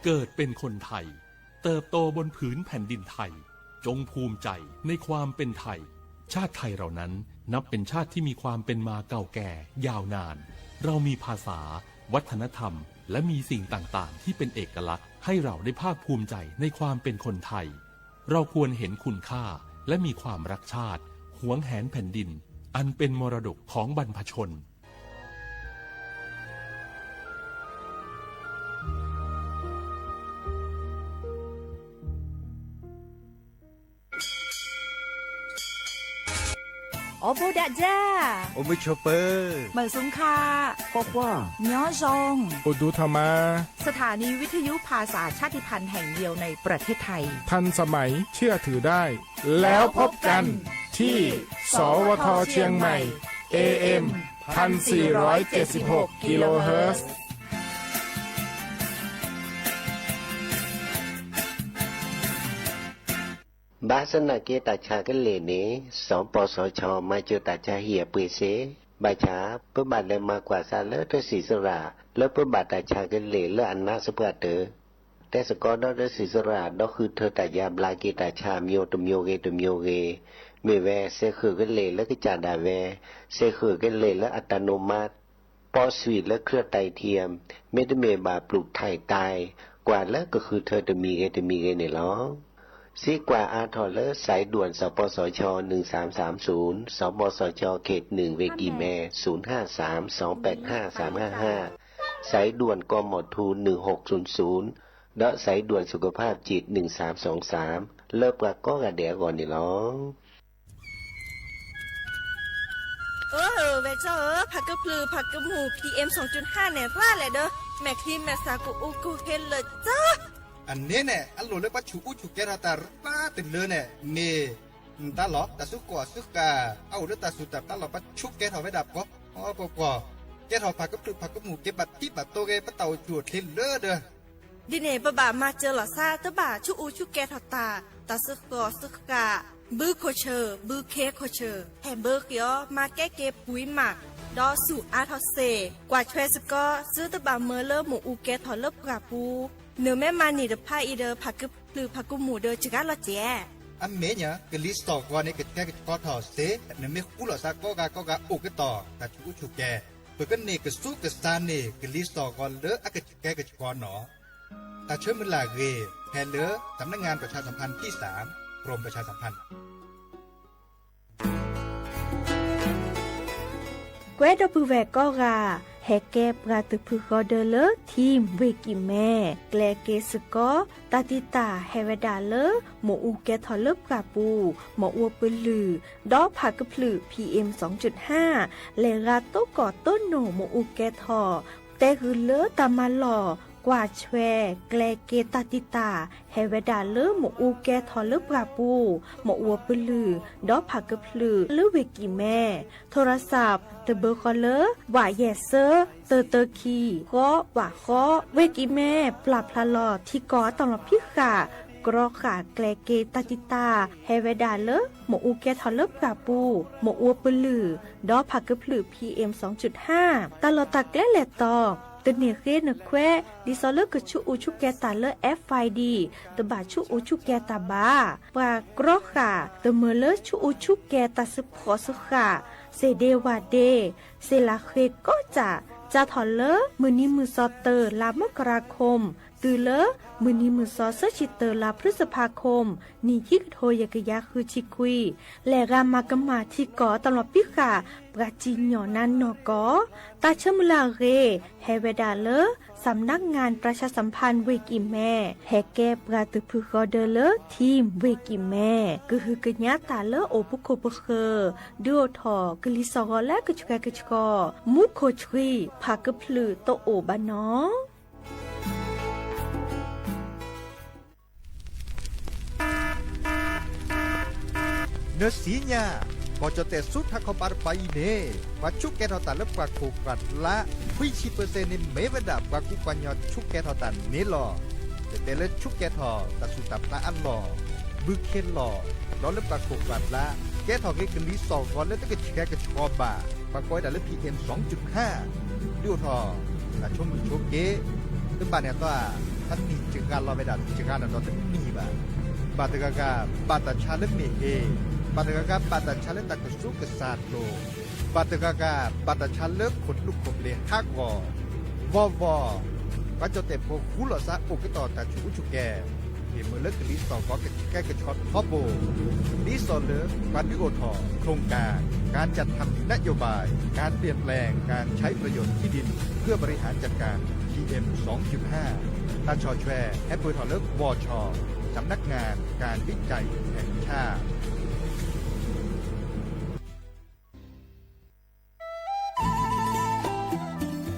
เกิดเป็นคนไทย เติบโตบนผืนแผ่นดินไทย จงภูมิใจในความเป็นไทย ชาติไทยเรานั้นนับเป็นชาติที่มีความเป็นมาเก่าแก่ยาวนาน เรามีภาษา วัฒนธรรม และมีสิ่งต่างๆ ที่เป็นเอกลักษณ์ ให้เราได้ภาคภูมิใจในความเป็นคนไทย เราควรเห็นคุณค่า และมีความรักชาติ หวงแหนแผ่นดิน อันเป็นมรดกของบรรพชน အိၣ်ဘူးဒၣ်ယၤ အိၣ်မုာ်ဆိးပၢၤ မုၢ်စူၣ်ခါ ကွၢ်ကွၢ် ညီယုၢ် အိၣ်ဒူထီၣ်မး สถานีวิทยุภาษาชาติพันธุ์แห่งเดียวในประเทศไทย ทันสมัย เชื่อถือได้ แล้วพบกัน ที่ สวท เชียงใหม่ เอ เอ็ม พันสี่ร้อยเจ็ดสิบหก กิโลเฮิรตซ์ ဘၣ်ဆၣ်သနာ်က့ တၢ်ဆါကလ့ၢ်န့ၣ် စီၤပီစီၤခၠီ မၤစၢၤတၢ်ဆါဟံၣ်အပှ့ၤစ့ၢ်, ဘၣ်ဆၣ် ပဘၣ်လဲၤမၤကွၢ်စးလၢတၢ်စံးစရၣ် လၢပဘၣ်တၢ်ဆါကလ့ၢ်လၢအနးစပှၢ်တၢၢ်, တဲစ့ၢ်ကီးဒီးတၢ်စံးစရၣ် ဒီးဃုထၢတၢ်ယါဘျါက့ၤတၢ်ဆါအမျိုးတမျိုးဂ့ၤတမျိုးဂ့ၤ, မ့ၢ်ဝဲ စ့ၢ်ဃုာ်ကလ့ၢ်လၢကစၢ်ဒၣ်ဝဲ, စ့ၢ်ဃုာ်ကလ့ၢ်လၢအတၢ်နိးမး ပီးဆွံၣ်လၢ เครื่องไตเทียม မ့တမ့ၢ်ဘၣ်ပျုၢ်ထံၣ်တၢ် ကွၢ်လၢကဃုထၢတမံၤဂ့ၤတမံၤဂ့ၤန့ၣ်လီၤ. စံးကွၢ်အါထီၣ်လၢ สายด่วน สปสช หนึ่งสามสามศูนย์, สปสช เขตหนึ่ง เวกิแม ศูนย์ห้าสาม สองแปดห้า สามห้าห้า, สายด่วน กมธ หนึ่งหกศูนย์ศูนย์ ဒီး สายด่วนสุขภาพจิต หนึ่งสามสองสาม လၢပှၤကိးဂၤဒဲးအဂီၢ်န့ၣ်လီၤ. အၢ ဝဲၢ်ကၠီဧၢ, ဖးကဖျုး ဖးကမူၣ် PM စူၣ်ဟၣ်န့ၣ် သၣ်လဲၣ်ဒီး မဲာ်ချံမဲာ်သၣ်ကအိၣ်ကအိၣ်ဟ့လၢာ်ကၠီ. အန့ၣ်န့ၣ် အလိၣ်လၢပှၤဆူးအူဆူးကဲထီၣ်တၢ်ရၢတလၢန့ၣ် မ့ၢ် တၢ်လီၢ် တၢ်စုကီၢ်စုဃၣ် အအိၣ်လၢတၢ်စူၢ်တၢ်ပျၢ်လီၤ ပှၤဆူးကဲထီၣ်ဝဲဒၣ်ပှၤပှၤပှၤပှၤ, ကဲထီၣ်ဖးကဖျုးဖးကမူၣ် က့ၤဘၣ်ထံဘၣ်တိၤဂ့ၤ ပတၢ်အိၣ်ဆူၣ်အိၣ်ချ့လၢဒီး ဒ်န့ၣ် ပဘၣ်မၤစၢၤလီၤသး တဘၣ်ဆူးအူဆူးကဲထီၣ်တၢ်, တၢ်စုကီၢ်စုဃၣ်, ဘုခိၣ်ဆၢၣ် ဘုခ့ခိၣ်ဆၢၣ် ဟဲဘၢဃ့အီၤ မၤကဲက့ၤပှံၤမး, ဒီးဆူးအါထီၣ်စ့ၢ်, ကွၢ်ထွဲစ့ၢ်ကီး သုတဘၣ်မၢလၢမ့ၣ်အူကဲထီၣ်လၢပှၢ်ပူၤ, နမ့ၢ်မၤန့ၢ်တဖၣ်အံၤဒီး ဖးကဖျုးဖးကမူၣ်ဒီးစှၤလီၤစဲး. အမ့ၢ်ညါ ကလံၤစိးဂီၤန့ၣ် ကဆှဲကဆှီထီၣ်စ့ၢ်, နမ့ၢ်ဃူလိာ်သးကိးဂၤကိးဂၤအိၣ်ကတီၢ် တၢ်ဆူးအူဆူးကဲ, ပကန့ၢ်ကဆူးကဆါန့ၢ် ကလံၤစိးဂီၤလၢအကဆှဲကဆှီနီၣ် တၢ်ဆၢမုၢ်လၢ်ဂ့ၤ ဖဲလၢ สำนักงานประชาสัมพันธ์ที่สาม กรมประชาสัมพันธ์ ကွဲးဒီပုၢ်ဝဲၢ်ကိးဂၤ, ဟဲကဲပှၤသုးဖုဃီဒၢလၢ ထံၣ် ဝ့ၢ်ကံၣ်မဲ, ကျဲက့ၤစ့ၢ်ကီး တၢ်တံာ်တာ်ဟဲဝဲဒၣ်လၢ မ့ၣ်အူကဲထီၣ်လၢပှၢ်ပူၤ, မ့ၣ်အူပလုၢ်, ဒီးဖးကဖျုး PM စူၣ်ဟၣ်, လဲၤဂၤတိကိၢ်တိနိၣ်မ့ၣ်အူကဲထီၣ်, တဲဂုာ်လၢတၢ်မၤလီၢ် ကွၢ်ထွဲ ကျဲက့ၤတၢ်တံာ်တာ် ဟဲဝဲဒၣ်လၢမ့ၣ်အူကဲထီၣ်လၢပှၢ်ပူၤ, မ့ၣ်အူပလုၢ်, ဒီးဖးကဖျုးလၢဝ့ၢ်ကံၣ်မဲ, ထိရစး တဘၢဃီလၢ ဝးယဲၢ်စၢ တၢတၢခံ ဃီ ဝးဃီ, ဝ့ၢ်ကံၣ်မဲ ပျၢ်ဖျါလီၤထံကီၢ်အတၢ်လီၢ်ဖံးဃာ် ကြီဃာ်ကျဲက့ၤတၢ်တံာ်တာ် ဟဲဝဲဒၣ်လၢ မ့ၣ်အူကဲထီၣ်လၢပှၢ်ပူၤ, မ့ၣ်အူပလုၢ်, ဒီးဖးကဖျုး PM စူၣ်ဟၣ်, တၢ်လီၢ်တၢ်ကျဲလဲၤတီၤ တန့ၢ်ဃ့နခွဲး ဒ်သိးလၢကဆူးအူဆူးကဲတၢ်လၢ FID တဘၣ်ဆူးအူဆူးကဲတၢ်ဘၣ်. ပှၤကြီဃာ် တမၢလၢဆူးအူဆူးကဲတၢ်စ့ဖှီၣ်စ့ဃာ် စ့ဒ့ဝးဒ့, စ့လၢဃ့ကိးစၢ်, စးထီၣ်လၢ မုၢ်နံၤမုၢ်သီတၢ် လါမကရၤခိၣ် တုၤလၢ မုၢ်နံၤမုၢ်သီသၢဆံတၢ် လါဖျုစဖးခိၣ် နံၣ်ခံကထိယဲၢ်ကယၤဃုဆံခွံ, လဲၤဂၤမၤကမၣ်ထံကီၢ်အတၢ်လီၢ်ဖံးဃာ် ပှၤစံၣ်ညီၣ်နါနီၢ်ကီၢ်, တၢ်ဆၢမုၢ်လၢ်အဂ့ၢ် ဟဲဝဲဒၣ်လၢ สำนักงานประชาสัมพันธ์ ဝ့ၢ်ကံၣ်မဲ, ဟဲကဲပှၤသုးဖုဃီဒၢလၢ ထံၣ် ဝ့ၢ်ကံၣ်မဲ, ကဟုကညးတၢ်လၢအိၣ်ပခိၣ်ပဃၢၤ, ဒုးအိၣ်ထီၣ်ကလံၤစိးဂီၤလၢကဆှဲကဆှီ, မူခိၣ်ဆှံ ဖးကဖျုးတအိၣ်ဘၣ်နီၤ. နသ့ၣ်ညါ, ကီၢ်ကၠီၣ်တဲၣ်ဆူထးခီပၤတပၤအံၤန့ၣ် ပှၤဆူးကဲထီၣ်တၢ်လၢပှၢ်ခိၣ်ပှၢ်ကျါ ခွံဆံပၢၢ်စဲၣ်န့ၣ် မ့ၢ်ဝဲဒၣ်ပှၤကူပှၤကညီဆူးကဲထီၣ်တၢ်န့ၣ်လီၤ. တတဲလၢဆူးကဲထီၣ်တၢ်ဆူးတၢ်ဖျးအလီၢ်, ဘုခ့လီၢ်, ဒီးလၢပှၢ်ခိၣ်ပှၢ်ကျါ ကဲထီၣ်က့ၤကလံၤစိးဂီၤလၢတကဆှဲကဆှီဘၣ်, ပှၤကိးဝဲဒၣ်လၢ PM စူၣ်ဟၣ်, ဒုးအိၣ်ထီၣ် တၢ်ဆိမိၣ်ဆိက့, တဘၣ်န့ၣ်အသီဧါ တၢ်နံၣ်စှၤလီၤဝဲဒၣ် စှၤနးဒီးတနံၣ်ဘၣ်. ဘၣ်တဂၤဂၤ ဘၣ်တၢ်ဆါလၢမ့ၢ်ဂ့ၤ, ဘၣ်တဂၤဂၤ ဘၣ်တၢ်ဆါလၢတၢ်ကစူးကစၢ်အလိၤ, ဘၣ်တဂၤဂၤ ဘၣ်တၢ်ဆါလၢခိၣ်သူခိၣ်ဘျ့းဟးဂီၤ, ဝီဝီ ပှၤကၠီၣ်တဲၣ်ဖိဃူလိာ်သးအိၣ်ကတီၢ်တၢ်ဆူၣ်အူဆူၣ်ကဲၤ ဟ့ၣ်မုာ်လၢကလံၤသီၣ်ဂီၤကဆှဲကဆှီထီဘိ, ဒ်သိးလၢပှၤဒုးအိၣ်ထီၣ် โครงการ การจัดทำนโยบาย การเปลี่ยนแปลงการใช้ประโยชน์ที่ดินเพื่อบริหารจัดการ พีเอ็ม สองจุดห้า တၢ်ဆီၣ်ထွဲဟဲပၢၢ်ထီၣ်လၢ วช สำนักงานการวิจัยแห่งชาติ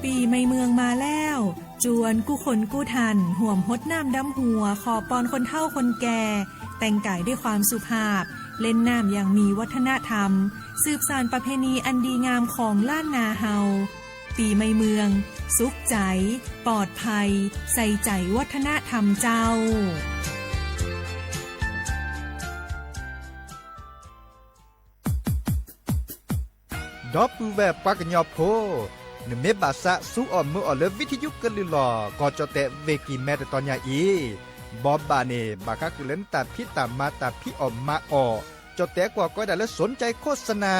ปีใหม่เมืองมาแล้ว จวนกู้คนกู้ท่าน ห่วมฮดน้ำดำหัว ขอปอนคนเฒ่าคนแก่ แต่งกายด้วยความสุภาพ เล่นน้ำอย่างมีวัฒนธรรม สืบสานประเพณีอันดีงามของล้านนาเฮา ปีใหม่เมือง สุขใจ ปลอดภัย ใส่ใจวัฒนธรรมเจ้า ဒီပုၢ်ဝဲၢ်ပှၤကညီဖိ, နမ့ၢ်ဘၣ်သးစူအီၣ်မုာ်အီၣ်လၢ ဝံထယုကလုၢ်လီၢ် ကီၢ်ကၠီၣ်တဲၣ် ဝ့ၢ်ကံၢ်မဲ တတီၤညါအံၤ, ဘီဘၣ်န့ၣ် ဘၣ်ဃးဃုာ်လၢနတၢ်ဖံးတၢ်မၤ တၢ်ဖံးအီၣ်မၤအီၣ်, ကၠီၣ်တဲၣ်ကွၢ်ကီးဝဲဒၣ်လၢ สนใจโฆษณา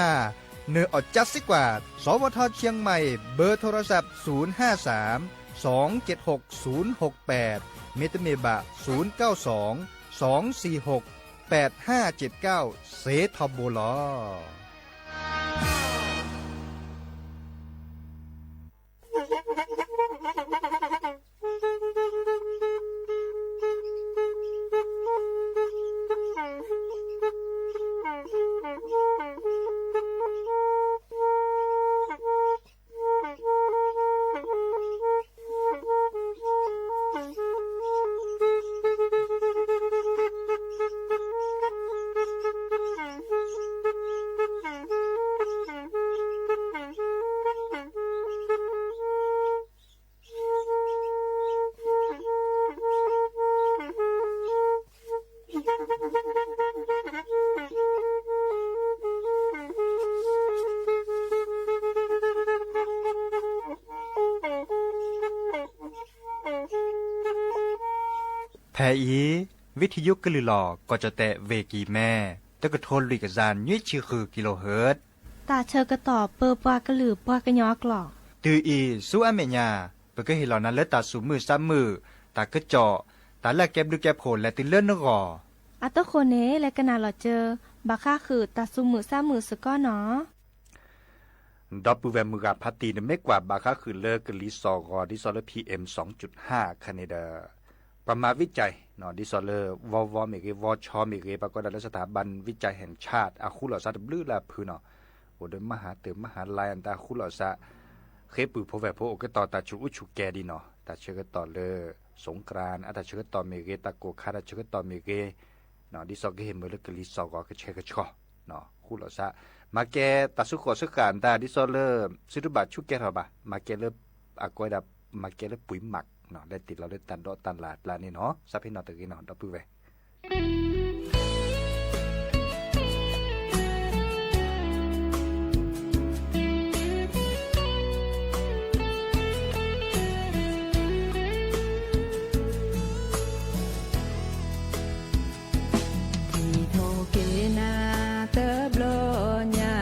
နၢ်အီၣ်ကၠါစ့ၢ်ကီး, สวท เชียงใหม่ เบอร์โทรศัพท์ ศูนย์ห้าสาม สองเจ็ดหก ศูนย์หกแปด မ့တမ့ၢ်ဘၣ် ศูนย์เก้าสอง สองสี่หก แปดห้าเจ็ดเก้า စ့ထီဘိလီၤ. ဖဲအံၤ ဝံထယုကလုၢ်လီၢ် ကီၢ်ကၠီၣ်တဲၣ် ဝ့ၢ်ကံၢ်မဲ တကထိလွံၢ်ကယၤနွံဆံဃု kilohertz တၢ်ဆၢကတီၢ်ပၢပှၤကလုာ်ပှၤကညီအကျိာ်, တုၤအံၤဆူအမဲာ်ညါ ပကဟ့ၣ်လီၤနၤလၢတၢ်သူၣ်မုာ်သးမုာ်, တၢ်ကစီၣ်, တၢ်လၢအကဲဘျုးကဲဖှိၣ်လဲၤတုၤလၢနဂီၢ်. အတဃိန့ၣ် လဲၤကနၣ်လီၤစၢၤ ဘၣ်ဃးဃုာ်တၢ်သူၣ်မုာ်သးမုာ်စ့ၢ်ကီးနီၤ. ဒီပုၢ်ဝဲၢ်မုၢ်ဂၤဖးတံၢ် နမ့ၢ်ကွၢ်ဘၣ်ဃးဃုာ်လၢကလံၤသီၣ်ဂီၤ ဒ်သိးလၢ พีเอ็ม สองจุดห้า ခါန့ၣ်ဒီး ပှၤမၤဝံကၠဲး ဒ်သိးလၢ ဝီဝီမ့ၢ်ဂ့ၤ ဝီဆီမ့ၢ်ဂ့ၤ ပှၤကိးဒၣ်လၢ สถาบันวิจัยแห่งชาติ အဃူလိာ်သးတဘျုးလၢအဖုနီၤ, အိၣ်ဒီးမဟါတၢၢ်မဟါလါ တၢ်ဃူလိာ်သး ဃ့ပုၢ်ဖိဝဲၢ်ဖိအိၣ်ကတီၢ်တၢ်ဆူၣ်အူဆူၣ်ကဲၤဒံးနီၤ, တၢ်ဆၢကတီၢ်လၢ สงกรานต์ အတၢ်ဆၢကတီၢ်မ့ၢ်ဂ့ၤ တၢ်ကိၢ်ခါတၢ်ဆၢကတီၢ်မ့ၢ်ဂ့ၤ ဒ်သိးကဟ့ၣ်မုာ်လၢကလံၤသီၣ်ဂီၤကဆှဲကဆှီ ဃူလိာ်သး, မၤကဲတၢ်သူၣ်ဃိးသးဃာ်တၢ် ဒ်သိးလၢ စံးတဘၣ်ဆူၣ်ကဲထီၣ်ဘၣ်, မၤကဲလၢ အကိးဝဲဒၣ် မၤကဲလၢပှ့ၤမး လဲၤတ့ၢ်လီၤလၢတၢ်ဒိးတၢ်လၢ်ကျါန့ၣ်နီၤ, သးဖဲနီၤတဂ့ၤနီၤ ဒီပုၢ်ဝဲၢ် အံၤထိၣ်က့ၤနၤတဘျီညါ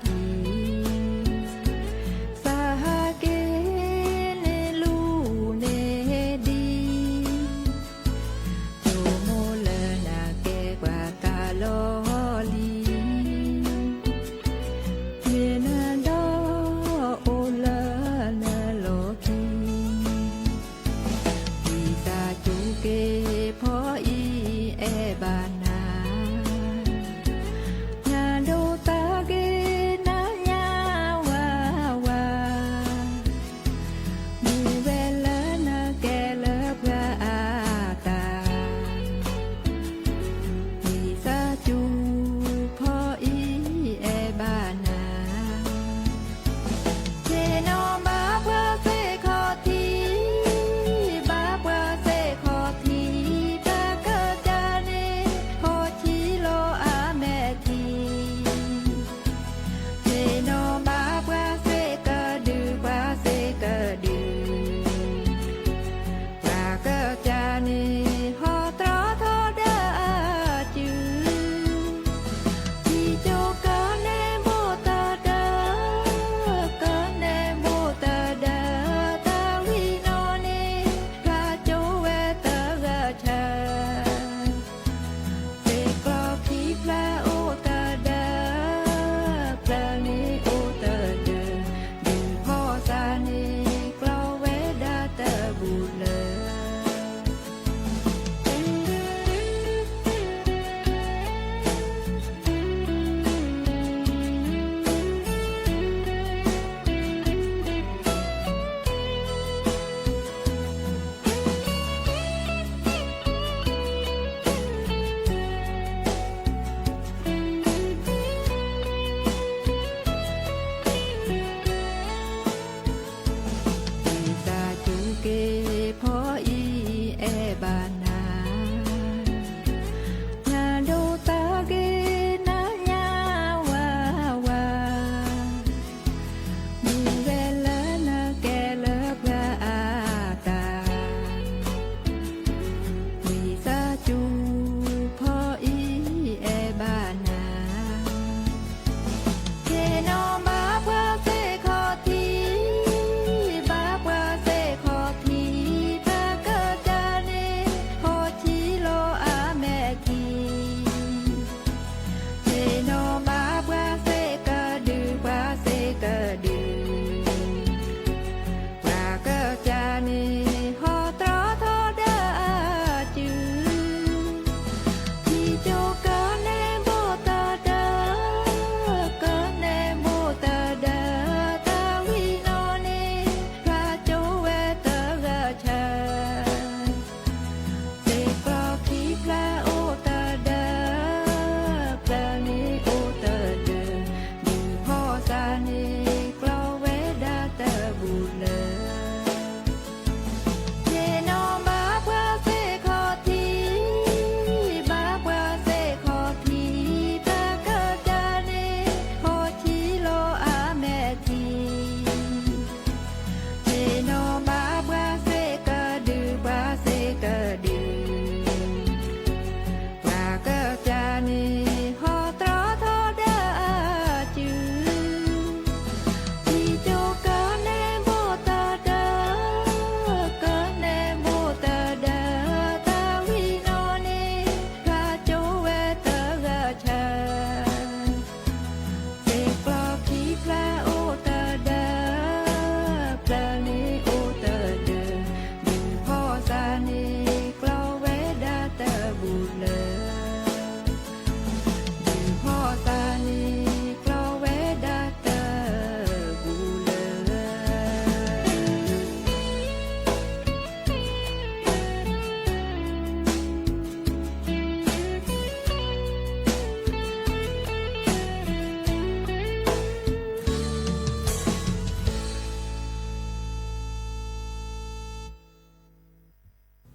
အံၤ, သးဟးက့ၤန့ၢ်လူၤန့ၢ်ဒံး, ဆိကမိၣ်လၢနၤ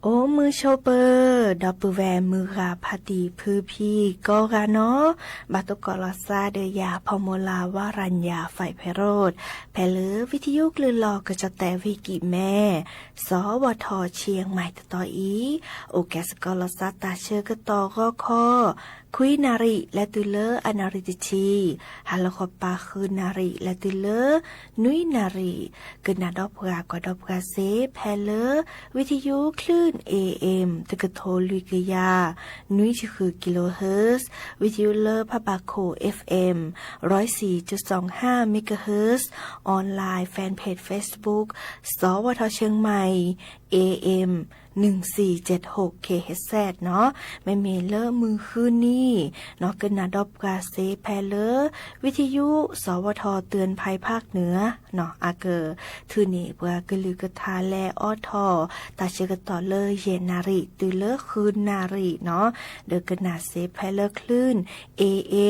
အိၣ်မုာ်ဆိးပၢၤ ဒီပုၢ်ဝဲၢ်မုၢ်ဂၤဖးတံၢ်ဖုဖံကိးဂၤနီၤ, ဘၣ်သကိးလီၤသးဒီးယၤ ဖီမိၢ်လၢ် ဝၤရၤညၣ် ဖဲးဖဲးရိၣ်, ဖဲလၢ ဝံထယုကလုၢ်လီၢ်ကစီၣ်တဲာ်ဝ့ၢ်ကံၣ်မဲ စီၤဝီၤထီၣ်ဆံၣ်မဲၣ်တတီၤအံၤ, အိၣ်ကဲသကိးလီၤသးတၢ်ဆၢကတီၢ်ဂီၤခီ ခွံနၣ်ရံၣ် လဲၤတုၤလၢအနၣ်ရံၣ်တဆံ, ဟါလီၤခီပၤဃုနၣ်ရံၣ် လဲၤတုၤလၢ နွံနၣ်ရံၣ်, ကနၣ်ဒီးပှၤကွၢ်ဒီးပှၤစ့ ဖဲလၢ ဝံထယုကလုၢ် A M တကထိလွံၢ်ကယၤ နွံဆံဃု kilohertz, ဝံထယုလၢဖးဘၣ်ခိၣ် F M ร้อยสี่จุดสองห้า megahertz, online fan page Facebook စီၤဝီၤထီၣ်ဆံၣ်မဲၣ် A M หนึ่งสี่เจ็ดหก kilohertz နီၤ, မ့မ့ၢ်လၢမုၢ်ဃုနံၤ နီၤ ကနၣ်ဒီးပှၤစ့ဖဲလၢ ဝံထယု စီၤဝီၤထီၣ် เตือนภัยภาคเหนือ နီၤ အကထုးန့ၢ်ပှၤကလုာ်ကထါလဲၤအိးထီၣ် တၢ်ဆၢကတီၢ်လၢယဲၢ်နၣ်ရံၣ် တုၤလၢဃုနၣ်ရံၣ်နီၤ, ဒီးကနၣ်စ့ဖဲလၢကလုၢ် A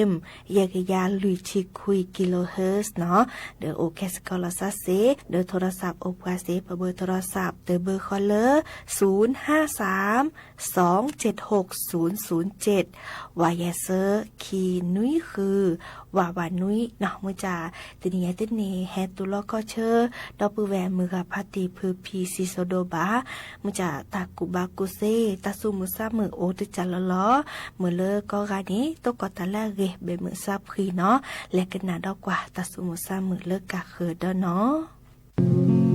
M ယဲၢ်ကယၤလွံၢ်ဆံခွံ kilohertz နီၤ, ဒီးအိၣ်ကဲသကိးလီၤသးစ့ ဒီးထိရသးအိၣ်ပှၤစ့ ပဘၢထိရသးတဘၢဃီလၢ ศูนย์ห้าสาม สองเจ็ดหกศูนย์ศูนย์เจ็ด ဝးယဲၢ်ဆၢ ခံနွံဃု ဝးဝးနွံနီၤ, မုၢ်ကၢ် တနံၤအံၤတနံၤ ဟဲတူၢ်လိာ်ကီၢ်ဆၢ ဒီပုၢ်ဝဲၢ်မုၢ်ဂၤဖးတံၢ်ဖုဖံစံၣ်စိၤဒိၣ်ဘၣ်, မုၢ်ကၢ်တၢ်ကူၣ်ဘၣ်ကူၣ်သ့ တၢ်သူၣ်မုာ်သးမုာ်အိၣ်တကၢ်လီၤလီၤ, မုာ်လၢကိးဂၤန့ၣ် သကိးတၢ်လၢအဂ့ၤ ဘဲးမုာ်သးဖှံနီၤ, လဲၤကနၣ်ဒီးကွၢ်တၢ်သူၣ်မုာ်သးမုာ်လၢကၢ်ဃၢၤဒီးနီၤ.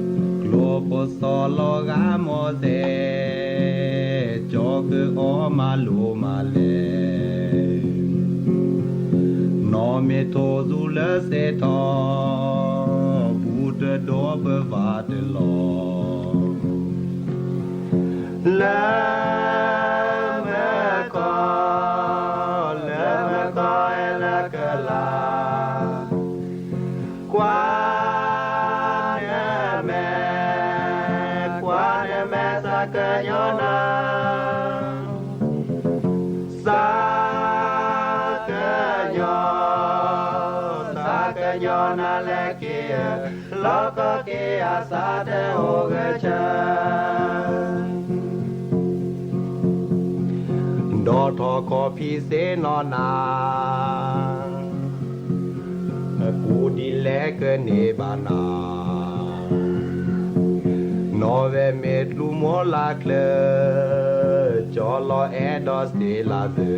ကျိဖိစီၤလီၤဂာ်မီၤသဲး, ကၠီၤကအီၣ်မၤလိမၤလဲၣ်, နီၢ်မ့ၢ်ထိၣ်သူလၢစဲးထီၣ်, ဘူးတဒိးပဝးတလီၢ်, လၢမုၢ်ကီၢ်, လၢမုၢ်ကီၢ်အဲၣ်လၢကလၤ, ကွၢ်နမဲာ်, ကွၢ်နမဲာ်သးကညီၤနၤ, သးကညီၤ, သးကညီၤနၤလၢက့ၤ, လီၤကီၢ်က့ၤအသးတအိၣ်ဂဲၤဆၢ ဒီးထီၣ်ခီၣ်ဖံးစ့နီၢ်နၤ, ကူဒ်လဲၣ်ကန့ၢ်ဘၣ်နၤ, နီၢ်ဝဲမ့ၢ်ကျူမိၢ်လၢ်ချၢ, ကၠီၤလီၤအဲၣ်ဒီးစ့လၢသၢ,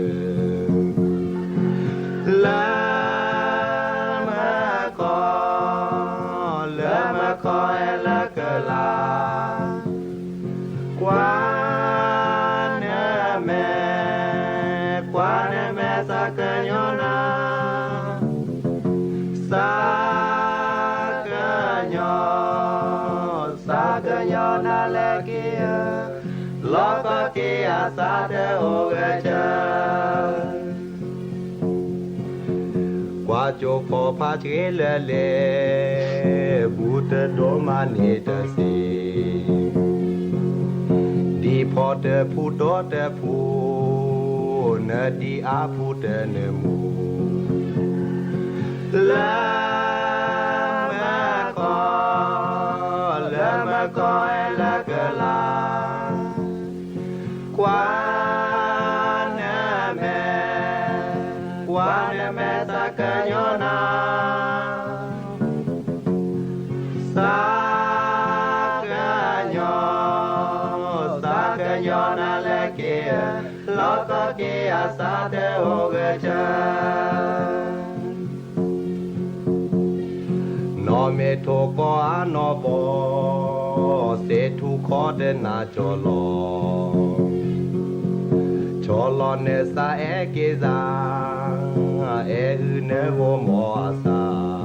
လၢမုၢ်ကီၢ်, လၢမုၢ်ကီၢ်အဲၣ်လၢကလၤ, ကွၢ်နမဲာ်, ကွၢ်နမဲာ်သးကညီၤနၤ, သးကညီၤ, သးကညီၤနၤလၢက့ၤ, လီၤကီၢ်က့ၤအသးတအိၣ်ဂဲၤဆၢ ကွၢ်ကၠိဖီဖးဆှ့လၢလဲၣ်, ဘူးတဒိးမၤန့ၢ်တသ့, ဒ်ဖီတဖူဒီတဖူ, နဒ်အါဖူတနၢမူ, လၢမုၢ်ကီၢ်, လၢမုၢ်ကီၢ်အဲၣ်လၢကလၤ ကွၢ်နမဲာ်, ကွၢ်နမဲာ်သးကညီၤနၤ, သးကညီၤ, သးကညီၤနၤလၢက့ၤ, လီၤကီၢ်က့ၤအသးတအိၣ်ဂဲၤဆၢ နီၢ်မ့ၢ်ထိၣ်ကီၢ်အနီၢ်ဘီ, စဲးထူခီတနၢ်ကၠီၤလီၤ, ကၠီၤလီၤနသးအဲၣ်က့ၤသး, အဲၣ်အုၣ်နဂီၢ်မီၤအသး,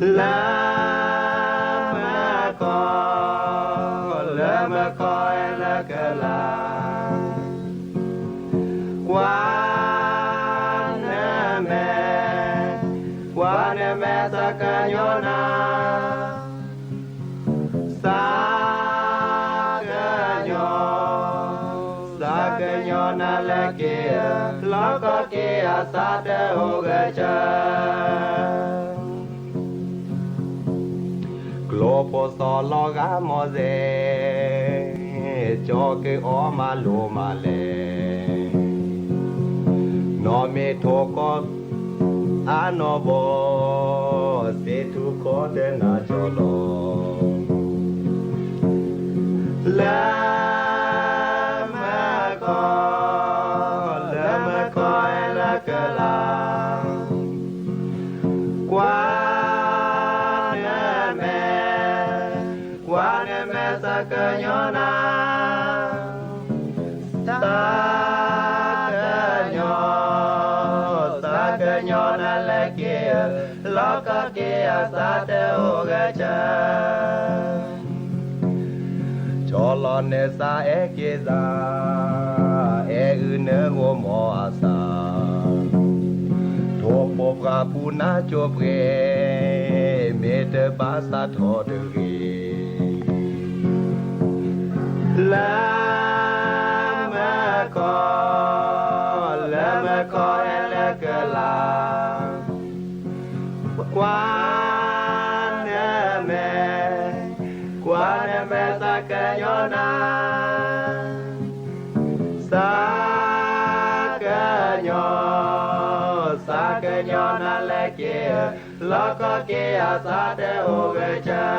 လၢမုၢ်ကီၢ်, လၢမုၢ်ကီၢ်အဲၣ်လၢကလၤ ကွၢ်နမဲာ်, ကွၢ်နမဲာ်သးကညီၤနၤ, သးကညီၤ, သးကညီၤနၤလၢက့ၤ, လီၤကီၢ်က့ၤအသးတအိၣ်ဂဲၤဆၢ လၢ စီၤလီၤဂာ်မီၢ်စဲး, ကၠီၤကအီၣ်မၤလိမၤလဲၣ်, နီၢ်မ့ၢ်ထိၣ်ကီၢ်အနီၢ်ဘီ, စ့ထူၣ်ကီၢ်တနၢ်ကၠီၤလီၤ, လၢမုၢ်ကီၢ်, လၢမုၢ်ကီၢ်အဲၣ်လၢကလၤ ကွၢ်နမဲာ်, ကွၢ်နမဲာ်သးကညီၤနၤ, သးကညီၤ, သးကညီၤနၤလၢက့ၤ, လီၢ်ကီၢ်က့ၤအသးတအိၣ်ဂဲၤဆၢ ကၠီၤလီၤနသးအဲၣ်က့ၤသး, အဲၣ်အုၣ်နဂီၢ်မီၢ်အသး, ထိၣ်ဖိပြၢ်ပူၤနါကၠိပြဲ, မ့ၢ်တဘၣ်သးထီၣ်တဂ့ၤ, လၢမုၢ်ကီၢ်, လၢမုၢ်ကီၢ်အဲၣ်လၢကလၤ ကွၢ်နမဲာ်, ကွၢ်နမဲာ်သးကညီၤနၤ, သးကညီၤ, သးကညီၤနၤလၢက့ၤ, လီၢ်ကီၢ်က့ၤအသးတအိၣ်ဂဲၤဆၢ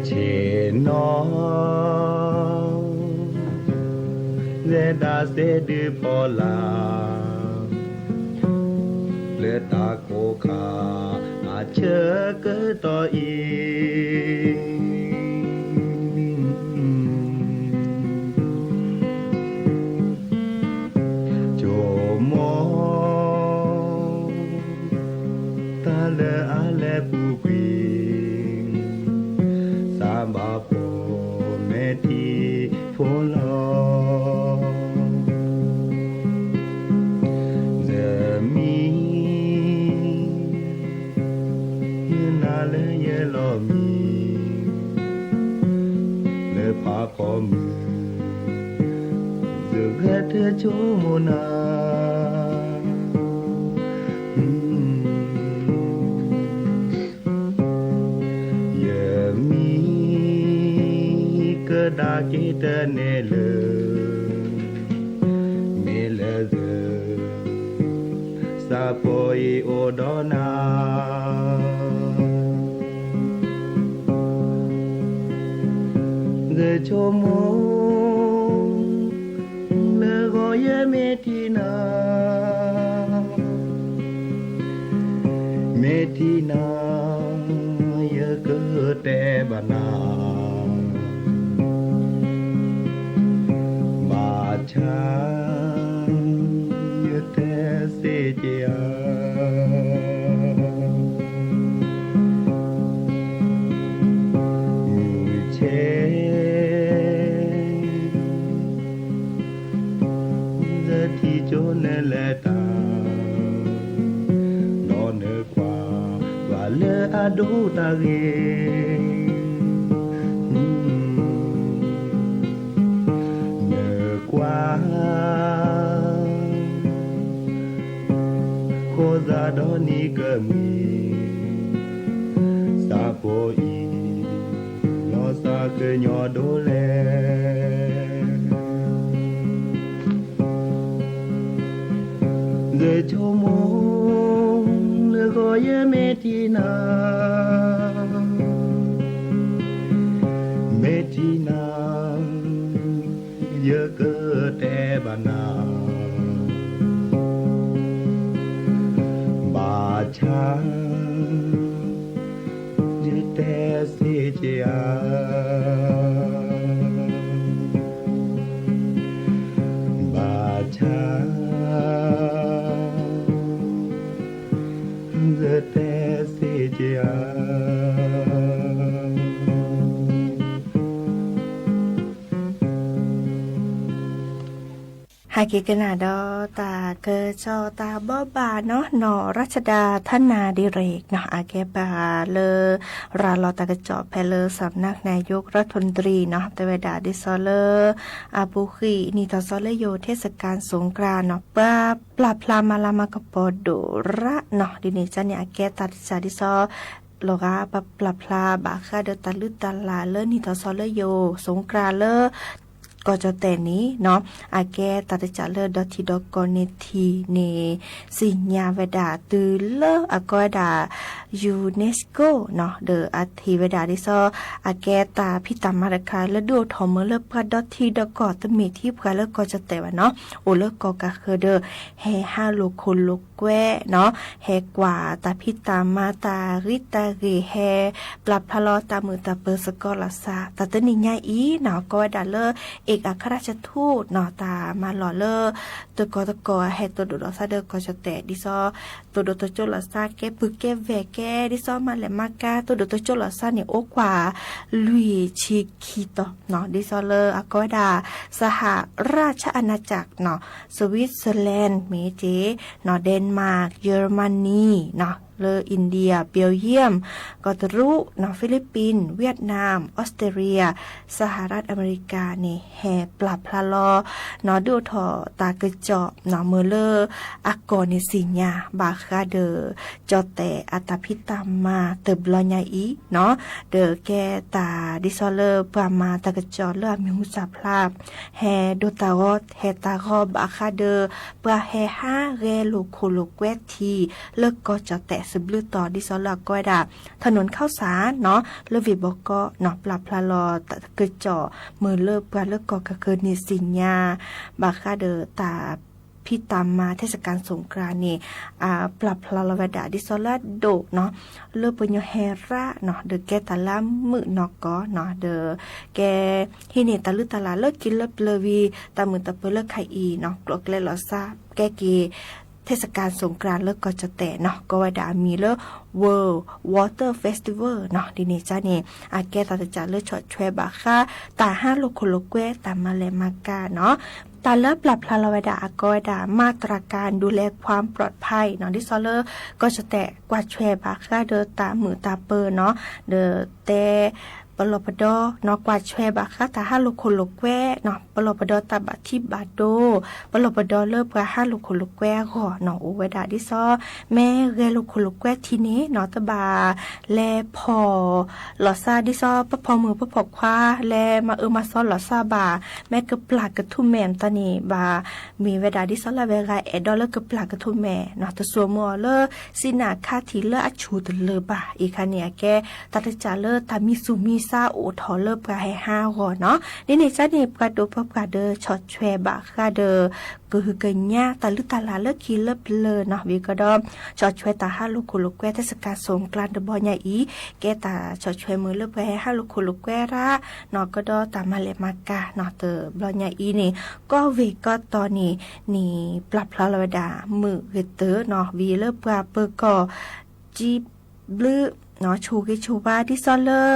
ဆ့ၣ်နီၤ, လဲၤဒၣ်စဲဒုးဖီလာ်, လၢတၢ်ကိၢ်ခါအဆၢကတီၢ်အံၤ ကၠိမိၢ်တၢ်လၢအလဲၤပူၤကွံာ်, သးဘၣ်ပိာ်မဲာ်ထံဖိလီၤ. ယမံ နၤလၢယလီၢ်မံ လၢဖးဖီမုၢ် ယဂဲၤထၢၣ်ဆိကမိၣ်နၤ ယမံ ကဒါက့ၤတန့ၢ်လၢ မ့ၢ်လၢယ သးပှၢ်အံၤအိၣ်ဒီးနၤ ယဆိကမိၣ် လၢဂီၤယမ့ၢ်ထံၣ်နၤ မ့ၢ်ထံၣ်နၤ ယကတဲဘၣ်နၤ ဘၣ်ဆၣ် ယတဲစ့ၢ်ကီးဧါ မုၢ်ဆ့ၣ် ယထံၣ်ကၠိနလဲၤတၢ် ဒီးနကွၢ် ဘၣ်လၢအဒိၣ်တၢ်ဂ့ၤ နကွၢ် ဃိသးဒီးနံၤကမှံၤ သးပှၢ်အံၤ လီၤသးကညီၤဒိၣ်လဲၣ် ယဆိကမိၣ် လၢဂီၤယမ့ၢ်ထံၣ်နၤ မ့ၢ်ထံၣ်နၤ ယကတဲဘၣ်နၤ ဘၣ်ဆၣ် ယတဲစ့ၢ်ကီးဧါ ဘၣ်ဆၣ် ယတဲစ့ၢ်ကီးဧါ အက့ၤကနၣ်ဒီးတၢ်ကစီၣ်တၢ်ဘိးဘၣ်နီၤ နီၢ်ရၢ်ၡဒၢ် ထၢနၣ်ဒံရ့ၣ်နီၤ အကဲပှၤလၢ ရၤလီၤတၢ်ကစီၣ်ဖဲလၢ สำนักนายกรัฐมนตรี နီၤ တဲဝဲဒၣ်ဒ်သိးလၢ အပူၤကွံာ်နံၣ်ထီၣ်သီလၢယိၤ เทศกาลสงกรานต์ နီၤ ပှၤပျၢ်ဖျါမၤလၤမၤကပီၤဒိၣ်ရၣ်နီၤ ဒ်န့ၣ်ကန့ၣ် အကဲတၢ်တစၢ်ဒ်သိး လီၤဂာ်ပှၤပျၢ်ဖျါဘၣ်ဃးဒီးတၢ်လုၢ်တၢ်လၢ်လၢနံၣ်ထီၣ်သီလၢယိၤ สงกรานต์ လၢ ကီၢ်ကၠီၣ်တဲၣ်န့ၣ်နီၤ အကဲတၢ်တစၢ်လၢဒီထံဒီကီၢ်န့ၣ်ထံၣ်န့ၣ် သ့ၣ်ညါဝဲဒၣ်တုၤလၢအကိးဝဲဒၣ် UNESCO နီၤ ဒီးအထံၣ်ဝဲဒၣ်ဒ်သိး အကဲတၢ်ဖံးတၢ်မၤတခါလၢဒုးအိၣ်ထီၣ်မုာ်လၢပှၤဒီထံဒီကီၢ် တမ့ၢ်ထဲပှၤလၢကီၢ်ကၠီၣ်တဲၣ်ဘၣ်နီၤ အိၣ်လၢကီၢ်ကးဃၢၤဒီး ဟဲဟးလိာ်ခိၣ်လိာ်ကွဲနီၤ ဟဲကွၢ်တၢ်ဖံးတၢ်မၤ တၢ်ဂံၢ်တၢ်ဂ့ၤ ဟဲပျၢ်ဖျါလီၤတၢ်မုာ်တၢ်ပၢၤစ့ၢ်ကီးလီၤစၢ် တၢ်တနံၤညါအံၤနီၤ ကိးဝဲဒၣ်လၢ เอกอัครราชทูต နီၤ တၢ်မၤလီၢ်လၢ တကီၢ်တကီၢ် ဟဲတိၢ်ဒိၣ်ထီၣ်သးဒီးကီၢ်ကၠီၣ်တဲၣ် ဒ်သိး တိၢ်ဒိၣ်တိၢ်ကၠိလီၤသး ကဲပုၢ်ကဲဝဲၢ် ကဲဒ်သိးမၤလဲၣ်မၤကၤ တိၢ်ဒိၣ်တိၢ်ကၠိလီၤသးန့ၣ် အိၣ်ကွၢ် လွံၢ်ဆံခံတီၤနီၤ ဒ်သိးလၢအကိးဝဲဒၣ် สหราชอาณาจักร နီၤ สวิตเซอร์แลนด์ မ့ၢ်တ့ၢ် နီၤ เดนมาร์ก เยอรมนี နီၤ လၢ อินเดีย เบลเยียม ကီၢ်တရူး နီၤ ဖိလံးပံၣ် เวียดนาม ออสเตรเลีย สหรัฐอเมริกา န့ၣ် ဟဲပျၢ်ဖျါလီၤ နီၤ ဒုးအိၣ်ထီၣ်တၢ်ကစီၣ် နီၤ မုာ်လၢအကီၢ်န့ၣ်သ့ၣ်ညါ ဘၣ်ဃးဒီး ကၠီၣ်တဲၣ်အတၢ်ဖံးတၢ်မၤတဘျီညါအံၤ နီၤ ဒီးကဲတၢ်ဒ်သိးလၢပှၤမၤတၢ်ကစီၣ်လၢအမံၤဟူသၣ်ဖျါ ဟဲဒိတၢ်ဂီၤ ဟဲတၢ်ဂီၤဘၣ်ဃးဒီး ပှၤဟဲဟးဂဲၤလိာ်ခိၣ်လိာ်ကွဲထံ လၢကီၢ်ကၠီၣ်တဲၣ်သဘျုးတီၤ ဒ်သိးလၢအကိးဝဲဒၣ် ถนนข้าวสาร နီၤ လၢဝ့ၢ်ဘီကီး နီၤ ပျၢ်ဖျါလီၤတၢ်ကစီၣ် မုာ်လၢပှၤလၢကီၢ်ကၢၤကၢၤန့ၣ်သ့ၣ်ညါ ဘၣ်ဃးဒီးတၢ်ဖံးတၢ်မၤ เทศกาลสงกรานต์ န့ၣ် အပျၢ်ဖျါလီၤဝဲဒၣ် ဒ်သိးလၢအဒိၣ်နီၤ လၢပှၤကညီဟဲရၣ်နီၤ ဒီးကဲတၢ်လၢမုာ်နီၢ်ကီၢ်နီၤ ဒီးကဲ ဟံးန့ၢ်တၢ်လုၢ်တၢ်လၢ်လၢခံလၢပျၢၤဝံၤ တၢ်မုာ်တၢ်ပၢၤလၢခါအံၤနီၤ ကျိးကျဲလီၤသး ကဲက့ၤ เทศกาลสงกรานต์ လၢကီၢ်ကၠီၣ်တဲၣ်နီၤ ကိးဝဲဒၣ်အမံၤလၢ World Water Festival နီၤ ဒ်န့ၣ်ကန့ၣ် အကဲတၢ်တစၢ်လၢဆီၣ်ထွဲဘၣ်ဃး တၢ်ဟးလိာ်ခိၣ်လိာ်ကွဲ တၢ်မၤလဲၣ်မၤကၤနီၤ တၢ်လၢပျၢ်ဖျါလီၤဝဲဒၣ် အကိးဝဲဒၣ် มาตรการดูแลความปลอดภัย နီၤ ဒ်သိးလၢ ကီၢ်ကၠီၣ်တဲၣ်ကွၢ်ထွဲဘၣ်ဃးဒီးတၢ်မုာ်တၢ်ပၢၤနီၤ ဒီးတဲ ပလီၢ်ပဒီနီၤ ကွၢ်ထွဲဘၣ်ဃးတၢ်ဟးလိာ်ခိၣ်လိာ်ကွဲနီၤ ပလီၢ်ပဒီတၢ်ဘၣ်ထံဘၣ်ဒိ ပလီၢ်ပဒီလၢပှၤဟးလိာ်ခိၣ်လိာ်ကွဲအဂီၢ်နီၤ အိၣ်ဝဲဒၣ်ဒ်သိး မ့ၢ်ဂဲၤလိာ်ခိၣ်လိာ်ကွဲထံန့ၣ်နီၤ တဘၣ်လဲၤဖီၣ်လီၤသး ဒ်သိးပဖီၣ်မုၢ်ပဖီၣ်ခွါ လဲၤမၤအၢမၤသီလီၤသးဘၣ် မ့ၢ်ကပျၢ်ကထူၣ်မဲာ်တၢ်န့ၣ် ဘၣ်မ့ၢ်ဝဲဒၣ်ဒ်သိးလၢအဝဲဂၤအဲၣ်ဒိးလၢကပျၢ်ကထူၣ်မဲာ်နီၤ တစိာ်မုာ်အီၤလၢ သ့ၣ်နၢ်ခါထံးလၢအဆူၣ်တလၢာ်ဘၣ် အံၤခါန့ၣ် အကဲ တၢ်တစၢ်လၢတၢ်မံသူၣ်မံသးအိၣ်ထီၣ်လၢပှၤဟဲဟးအဂီၢ်နီၤ ဒ်န့ၣ်ကန့ၣ် ပှၤဒိၣ်ပှၤပှၢ်ဒီးဆီၣ်ထွဲဘၣ်ဃးဒီး ကဟုကညးတၢ်လုၢ်တၢ်လၢ်လၢခံလၢပျၢၤနီၤ ဝံၤကဒီး ဆီၣ်ထွဲတၢ်ဟးလိာ်ခိၣ်လိာ်ကွဲ เทศกาลสงกรานต์ တဘျီညါအံၤ ကဲတၢ်ဆီၣ်ထွဲမုာ်လၢပှၤဟဲဟးလိာ်ခိၣ်လိာ်ကွဲရၣ်နီၤ ကဒီးတၢ်မၤလဲၣ်မၤကၤနီၤ တဘျီညါအံၤန့ၣ် ကီၢ်ဝ့ၢ်ကီၢ်တီၤန့ၣ် န့ၣ်ပျၢ်ဖျါလီၤဝဲဒၣ် မုာ်ဂ့ၤတၢၢ်နီၤ ဝံၤလၢပှၤပၢၤကီၢ် ကံဘျုး ဆိၣ်ဂ့ၤဆိၣ်ဝါ ဒ်သိးလၢ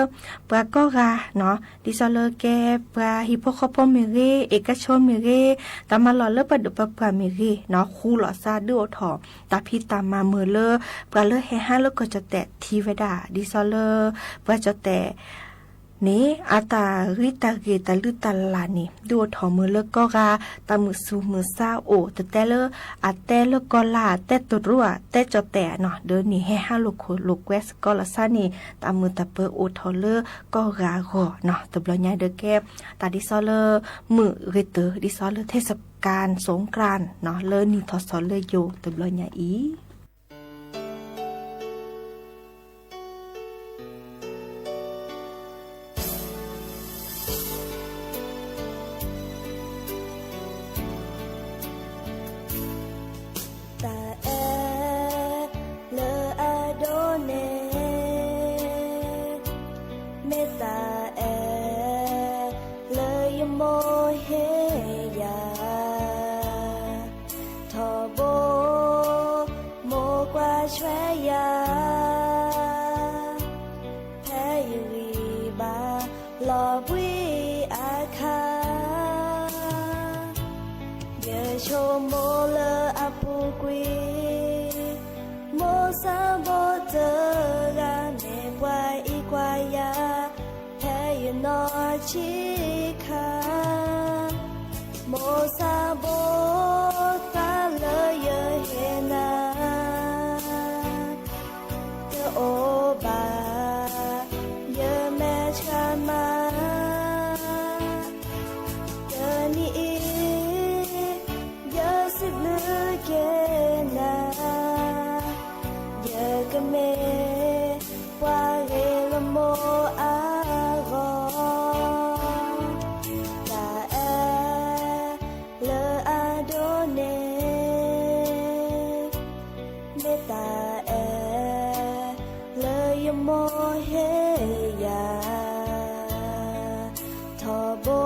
ပှၤကိးဂၤနီၤ ဒ်သိးလၢကဲပှၤဟံၣ်ဖိဃီဖိမ့ၢ်ဂ့ၤ เอกชน မ့ၢ်ဂ့ၤ တၢ်မၤလီၢ်လၢပှၤဒိၣ်ပှၤပှၢ်မ့ၢ်ဂ့ၤနီၤ ဃူလီၤသးဒုးအိၣ်ထီၣ် တၢ်ဖံးတၢ်မၤမုာ်လၢ ပှၤလၢဟဲဟးလၢကီၢ်ကၠီၣ်တဲၣ်ထံဝဲဒၣ် ဒ်သိးလၢ ပှၤကၠီၣ်တဲၣ် န့ၣ် အတၢ်ဂံၢ်တၢ်ဂ့ၤတၢ်လုၢ်တၢ်လၢ်န့ၣ် ဒုးအိၣ်ထီၣ်မုာ်လၢကိးဂၤ တၢ်မုာ်သူၣ်မုာ်သးအိၣ် တတဲလၢ အတဲလၢကီၢ်လၢ် တဲတရူး တဲကၠီၣ်တဲၣ်နီၤ ဒီးန့ၣ်ဟဲဟးလိာ်ခိၣ်လိာ်ကွဲစ့ၢ်ကီးလီၤသးန့ၣ် တၢ်မုာ်တၢ်ပၢၤအိၣ်ထီၣ်လၢကီၢ်ဂၤအဂီၢ်နီၤ တဘျီညါဒီးကဲ တၢ်ဒ်သိးလၢ မုာ်ဂ့ၤတၢၢ် ဒ်သိးလၢ เทศกาลสงกรานต์ နီၤ လၢနံၣ်ထီၣ်သီလၢယိၤတဘျီညါအံၤ တၢ်အဲၣ်လၢအဒိၣ်န့ၣ် မ့ၢ်တၢ်အဲၣ်လၢယမိၢ်ဟ့ၣ်ယၤ ထီဘိ မိၢ်ကွၢ်ထွဲယၤ ဖဲယဂံၢ်ဘါလီၤဘှံးအခါ ယ နီၢ်ဆံးခါ, မိၢ်ဆၣ်ဘိသးလၢယဟ့ၣ်နၤ, တအိၣ်ဘၣ် ယမဲာ်ဆှးမး, တနံၤအံၤ ယစံးဘျုးက့ၤနၤ, ယကမ့ၢ် ပှၤဂ့ၤလၢမိၢ်အဂီၢ်, တၢ်အဲၣ်လၢအဒိၣ်န့ၣ်, မ့ၢ်တၢ်အဲၣ်လၢယမိၢ်ဟ့ၣ်ယၤ, ထီဘိ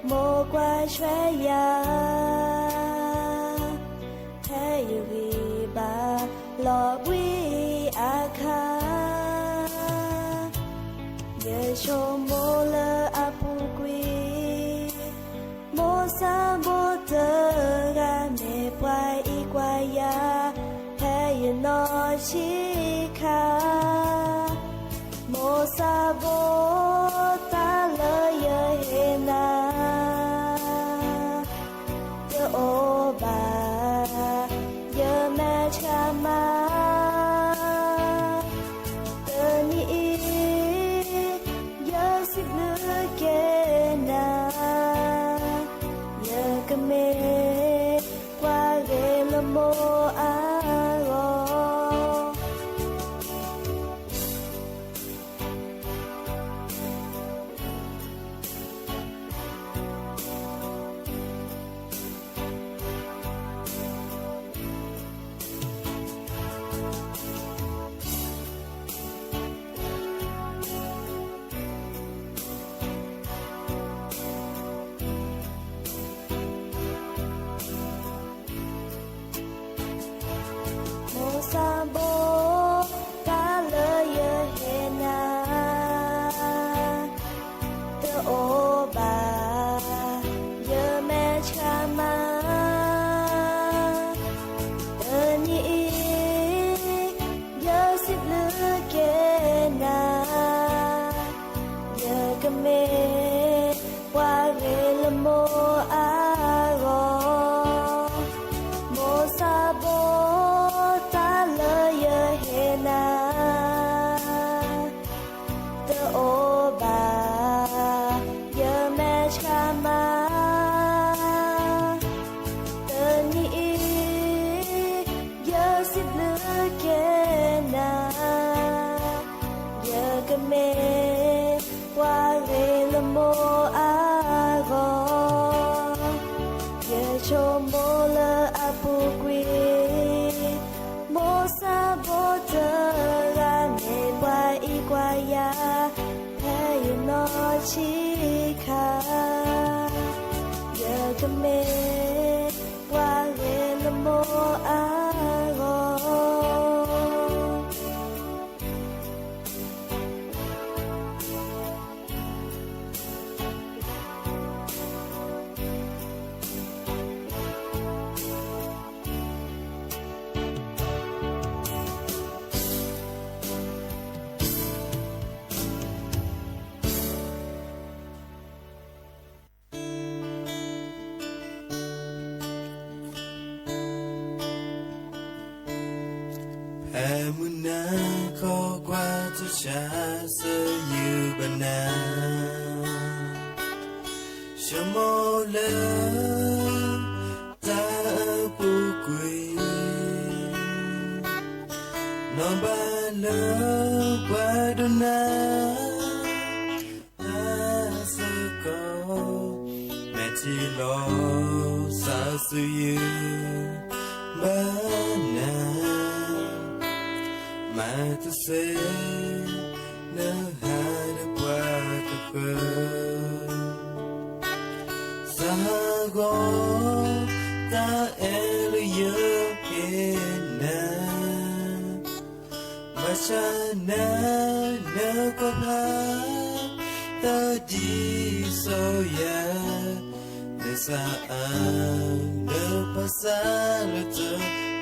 မိၢ်ကွၢ်ထွဲယၤ ဖဲယဂံၢ်ဘါလီၤဘှံးအခါ, ယဆိကမိၣ်လၢအပူၤကွံာ်, မိၢ်ဆၣ်ဘိတဂၤ မ့ၢ်ပှၤအံးကွၢ်ယၤ ဖဲယနီၢ်ဆံးခါ, မိၢ်ဆၣ်ဘိသးလၢယဟ့ၣ်နၤ တအိၣ်ဘၣ် ယမဲာ်ဆှးမး, တနံၤအံၤ ယစံးဘျုးက့ၤနၤ, ယကမ့ၢ် ပှၤဂ့ၤလၢမိၢ်အဂီၢ်. မိၢ်ဆၣ်ဘိသးလၢယဟ့ၣ်နၤ, တအိၣ်ဘၣ် ယမဲာ်ဆှးမး, တနံၤအံၤ ယစံးဘျုးက့ၤနၤ, ယကမ့ၢ် ပှၤဂ့ၤလၢမိၢ်အဂီၢ်, မိၢ်ဆၣ်ဘိသးလၢယဟ့ၣ်နၤ, တအိၣ်ဘၣ် ယမဲာ်ဆှးမး, တနံၤအံၤ ယစံးဘျုးက့ၤနၤ, ယကမ့ၢ် ပှၤဂ့ၤလၢမိၢ်အဂီၢ်, ယဆိကမိၣ်လၢအပူၤကွံာ်, မိၢ်ဆၣ်ဘိတဂၤ မ့ၢ်ပှၤအံးကွၢ်ယၤ ဖဲယနီၢ်ဆံးခါ, ယကမ့ၢ် ပှၤဂ့ၤလၢမိၢ်အဂီၢ်. ဖဲမုၢ်နၤခီကွၢ် တၢ်ဆါဆၢယုၢ်ဘၣ်နၤ, ဆိကမိၣ်လၢ တၢ်အပူၤကွံာ်, နီၢ်ဘၣ်လၢပှၤဒိးနၤ တၢ်စ့ၢ်ကီး, မဲာ်ထံလီၤ စၢ်ဆူယုၢ်ဘၣ်နၤ, မၤတသ့ နဟးဒီးပှၤကဃၢၤ, စၢ်ဟးဂီၤ တၢ်အဲၣ်လၢယဟ့ၣ်နၤ, ဘၣ်ဆၣ်နၤ နကွၢ်ဖး တၢ်ဒ်သိးယၤ, နစၢ်အါ နပၢ်စၢ်လၢတ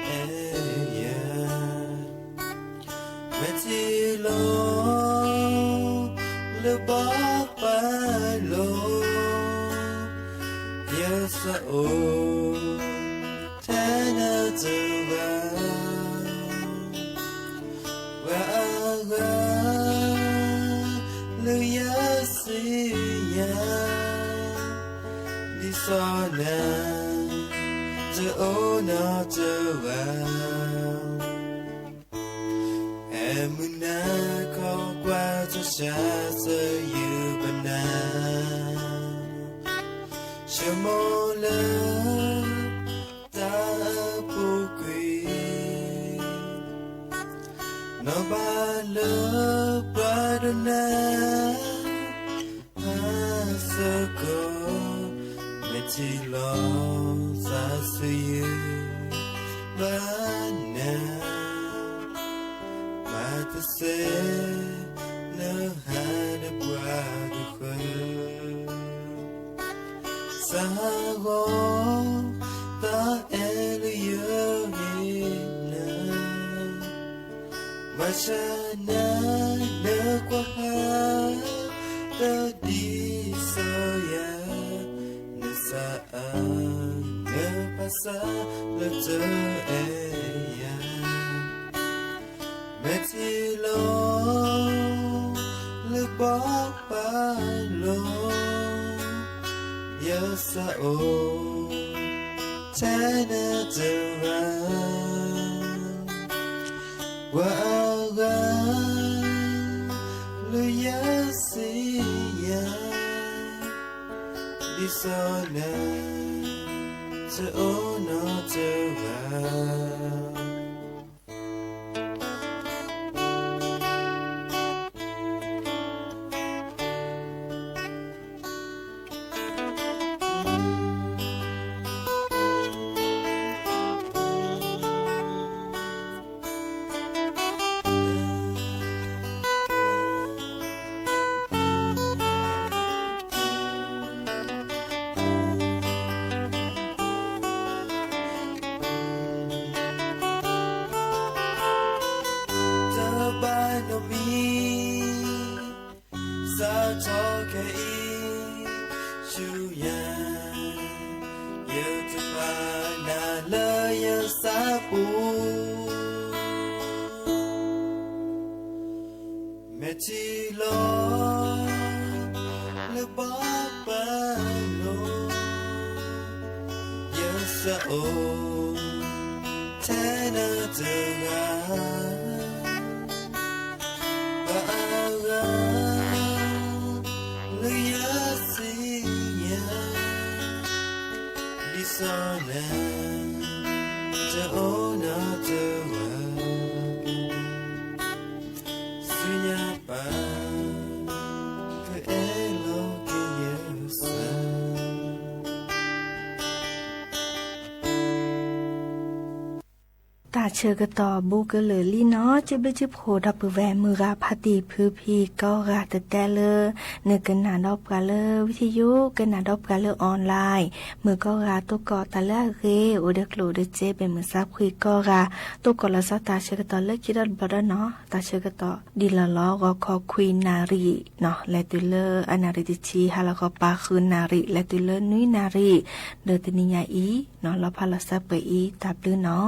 အဲၣ်ယၤ မဲာ်ထံလီၤ လၢဘီပၢ်လိၤ, ယစးအိၣ်ထဲနတဂၤ, ပှၤအဂၤလၢယစံးယၤ, ဒ်စီၤနၤ တအိၣ်နီတဂၤ. ဟဲမုၢ်နၤခီကွၢ်ထွဲစှၤစၢၤယုၢ်ပနၢ်, ဆိကမိၣ်လၢတၢ်အပူၤကွံာ်, နီၢ်ဘၣ်လၢပှၤဒိးနၤ ဟါစ့ၢ်ကီး, မဲာ်ထံလီၤစၢ်ဆူယုၢ်ဘၣ်နၤ, ဘၣ်တစဲး နဟးဒီးပှၤကဃၢၤ, စၢ်ဂီၤ သးအဲၣ်လၢယဂ့ၤနၤ, ဘၣ်ဆၣ်နၤနကွၢ်ဟါ တၢ်ဒ်စီၤယၤ, နစၢ်အါ နပၢ်စၢ်လၢတအဲၣ်ယၤ, မဲာ်ထံလီၤ လၢဘီပၢ်လိၤ, ယစးအိၣ်ထဲနတဂၤ, ပှၤအဂၤလၢယစံးယၤ, ဒ်စီၤနၤ တအိၣ်နီတဂၤ. တဘၣ်နီတမံၤ စးထီၣ်ခဲအံၤဆူညါ, ယတပာ်နၤလၢယဆၣ်ပူၤ, မဲာ်ထံလီၤ လၢဘီပၢ်လိၤ, ယစးအိၣ်ထဲနတဂၤ, ပှၤအဂၤ လၢယစံးယၤ, ဒ်စီၤနၤ တအိၣ်နီတဂၤ, ဆူညါပၢ် ကအဲၣ်လီၤက့ၤယစၢ်. တၢ်ဆၢကတီၢ်ဘူးကလုာ်လံနီၤ ကၠိဘ့ၣ်ကၠိဖိဒီပုၢ်ဝဲၢ်မုၢ်ဂၤဖါတံၢ်ဖုဖံကီၢ်ဂၤ တတဲလၢ နကနၣ်ဒီးပှၤလၢ ဝံထံယိ ကနၣ်ဒီးပှၤလၢ online မုၢ်ကီၢ်ဂၤ တိၢ်ကီၢ်တၢ်လၢအဂ့ၤ အိၣ်ဒီးကျိၣ်ဒီးစ့ ပမုၢ်ဆါဖှံကီၢ်ဂၤ တိၢ်ကီၢ်လီၤဆီတၢ်ဆၢကတီၢ်လၢခံဒီတဘျီဒီးနီၤ တၢ်ဆၢကတီၢ်ဒ်လီၢ်လီၤ ဂီၤခီခွံနၣ်ရံၣ်နီၤ လဲၤတုၤလၢအနၣ်ရံၣ်တဆံ ဟါလီၤခီပၤဃုနၣ်ရံၣ် လဲၤတုၤလၢနွံနၣ်ရံၣ် ဒီးတနံၤညါအံၤနီၤ လီၤဖးလီၤစၢ်ပှဲၤအံၤ တၢ်ဘျုးနီၤ.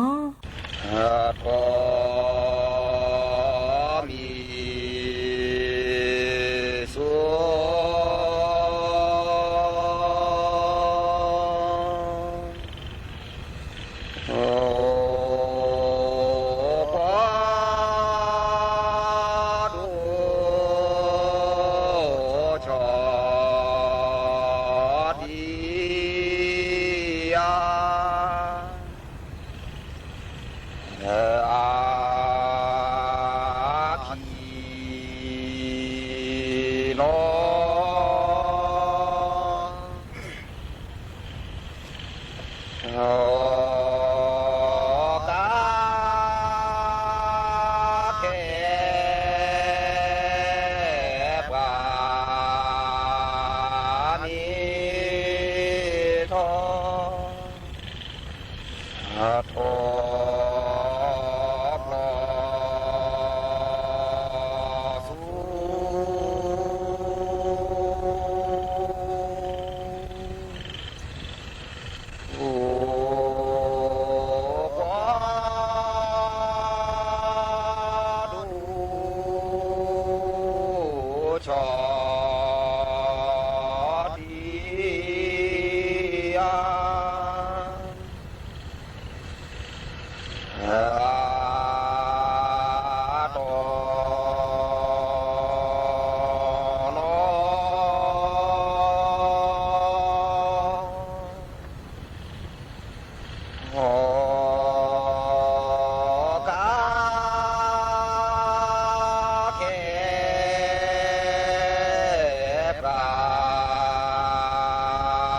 ဆီၣ်တံၢ်အီၤ တီၢ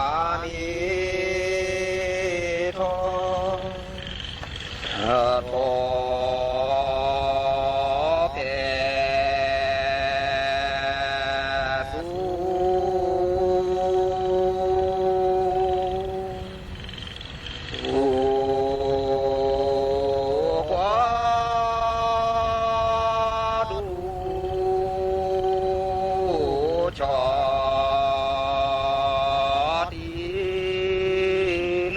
်နီၢ် ဟီၣ်ကါခဲပှၤမ့ၢ်ထီၣ် တီၢ်ဖဲသူ ကွၢ်ဒူၣ်ဆီၣ်တံၢ်လၢ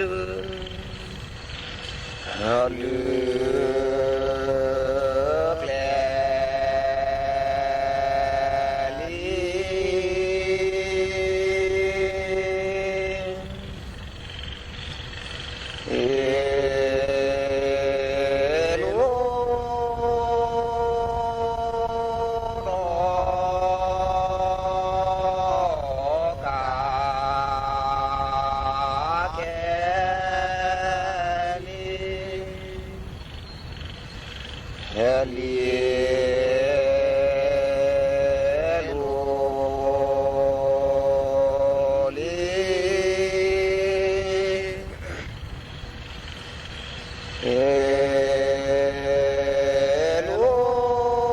လုၢ်ကျဲလံ ဟီၣ်ကါခဲလံ ဟဲလံ လိၤလံ လိ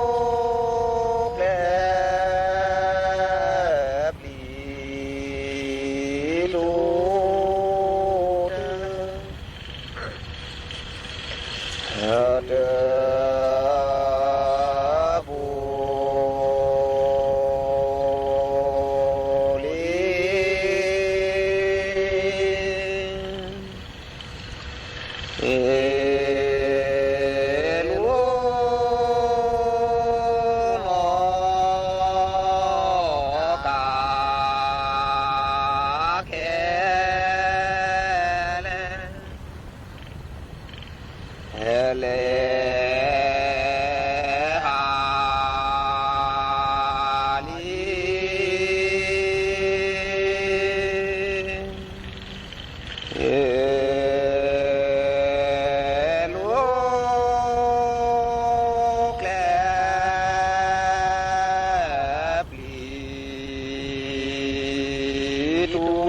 ၤကျဲပျံၤ လိၤတၢ် တၢ်ဘိလံ လိၤနီၢ်ကါခဲလၢာ် ဟဲလဲၤဟးလံ လိၤကျဲပျံၤ တုၤ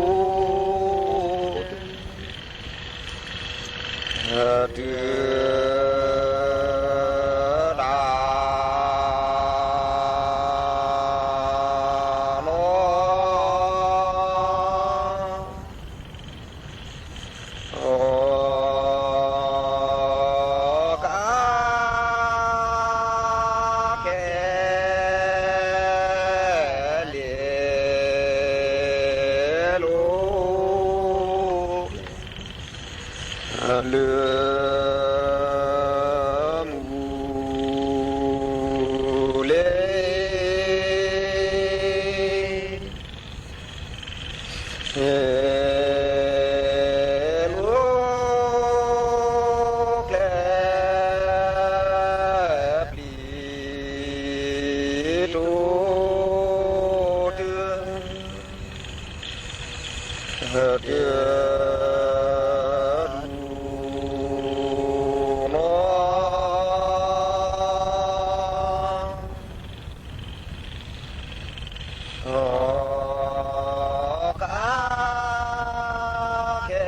တုၤတၢ်နီၢ် ကါခဲလၢာ်လိၤ လၢမူလ့ လိၤကျဲပျံၤ တုၤ တုၤ တုၤနီၢ် ကါခဲ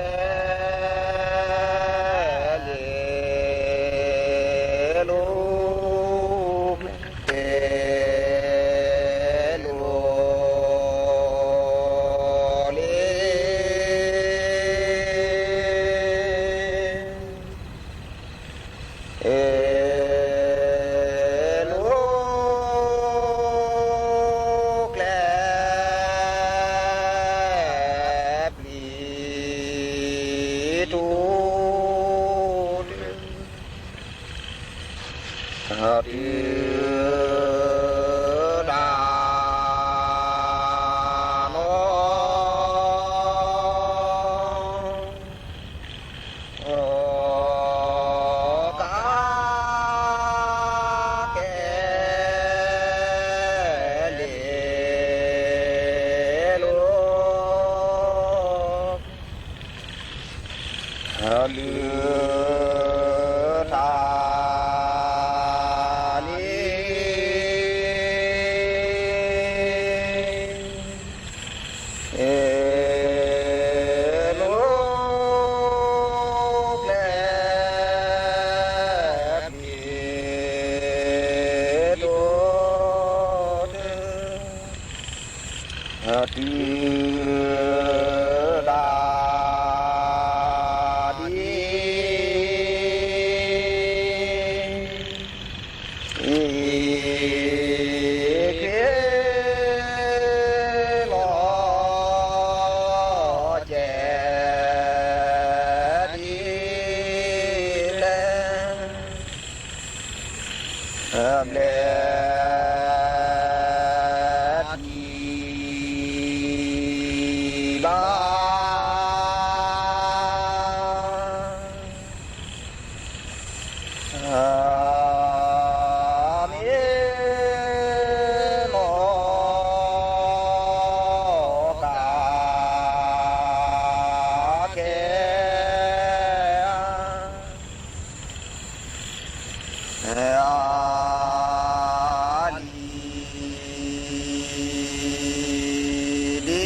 လၢာ်လိၤ ဟဲလီၤလံ လုၢ်ထါလံ ဘျဲၣ်ဒံးဘၣ် မ့ၢ်နီၢ်ကါကဲ အလံၤဒံး ခ့လီ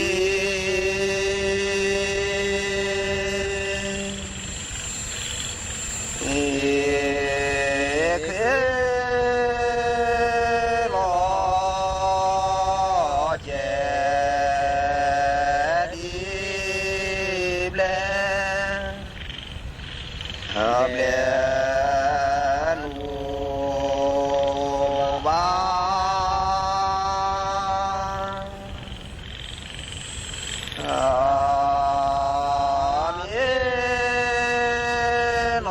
ၤကဲဒံးဘျဲၣ် ဘျဲၣ်လူၤဘၣ် မ့ၢ်နီၢ်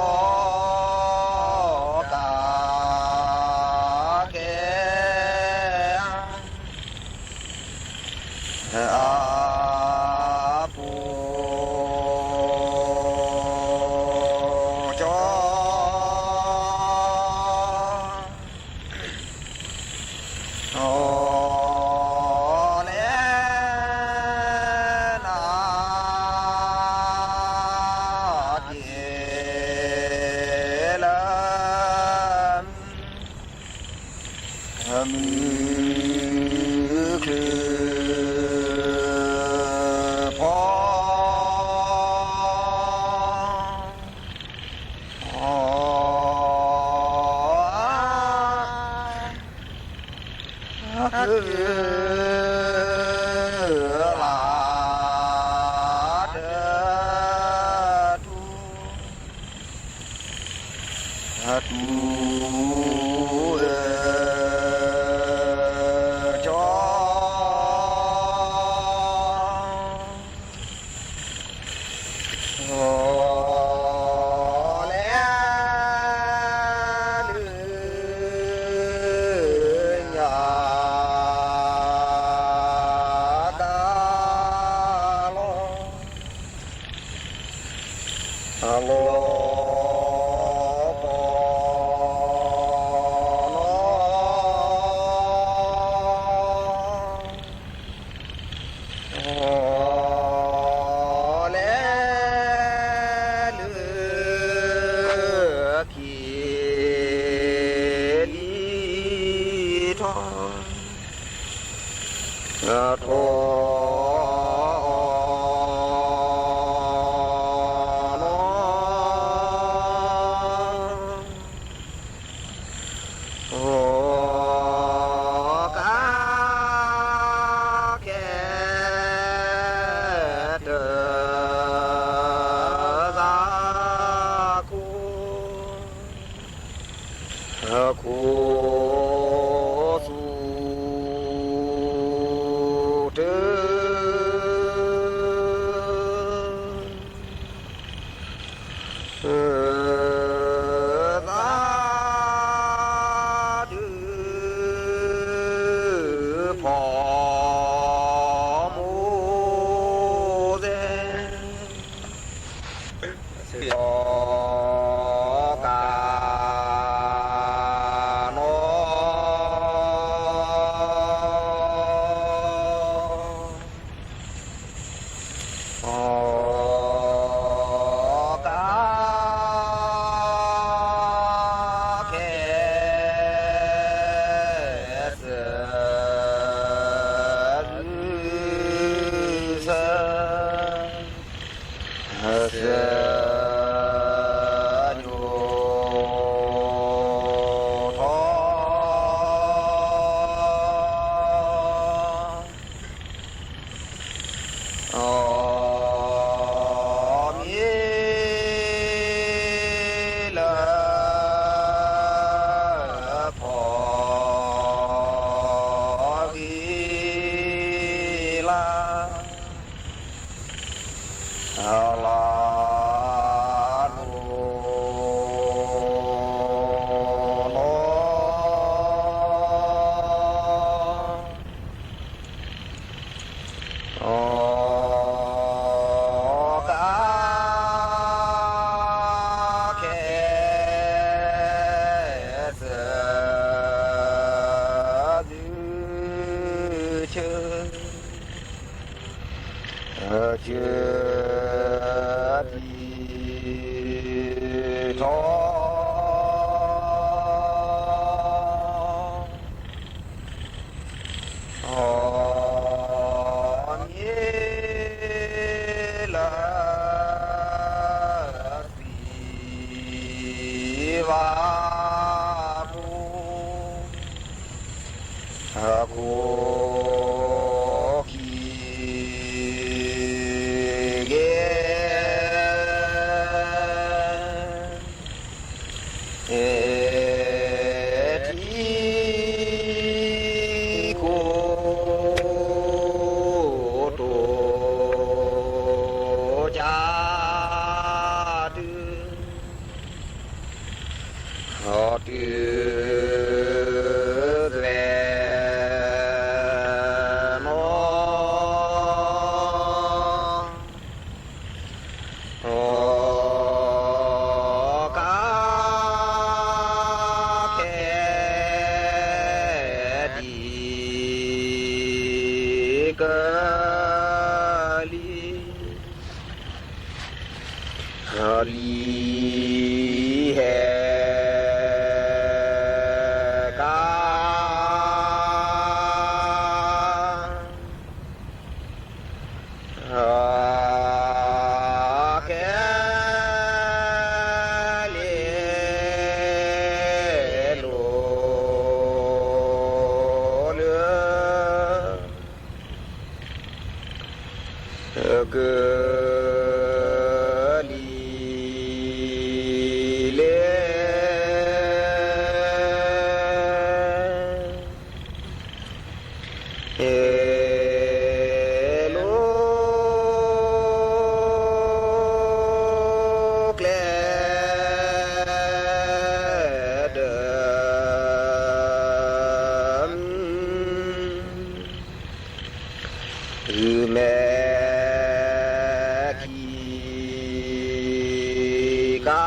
ကါကဲ အပူၤကၠီ လဲၤနၤက့ၤလၢ မုၢ်ချုးဖီ အကလၤတထူ အတူၢ်အၢၣ်ကၠီ လဲၤလုၢ်ညါတၢ်လီၤ အလီၤပီၤနီၤ လဲၤလုၢ်က့ၤလံထီၣ် ထီၣ်အီၤနီၤ ကါကဲတၢ်သးခိၣ် ခိၣ်သူတၢ် သးဒုးဖီမူၤသဲ အီၤကါနီၤ အီၤကါ ယထံၣ်ထီၣ် မ့ၢ်လၢသံဝါပူၤ အခိၣ်ခံ ကဲ ထံခိၣ်တိၢ် ကၢ်တု အီတု သွဲၣ်မီ အီကါ ခဲ ဒံ ကလံၤ လံၤဟဲ ကါ အီ ခဲ လ့ လိ လၢ က လံ လဲ လီ ကျဲ ဒၢ မု ဂု မဲ ခံ ကါ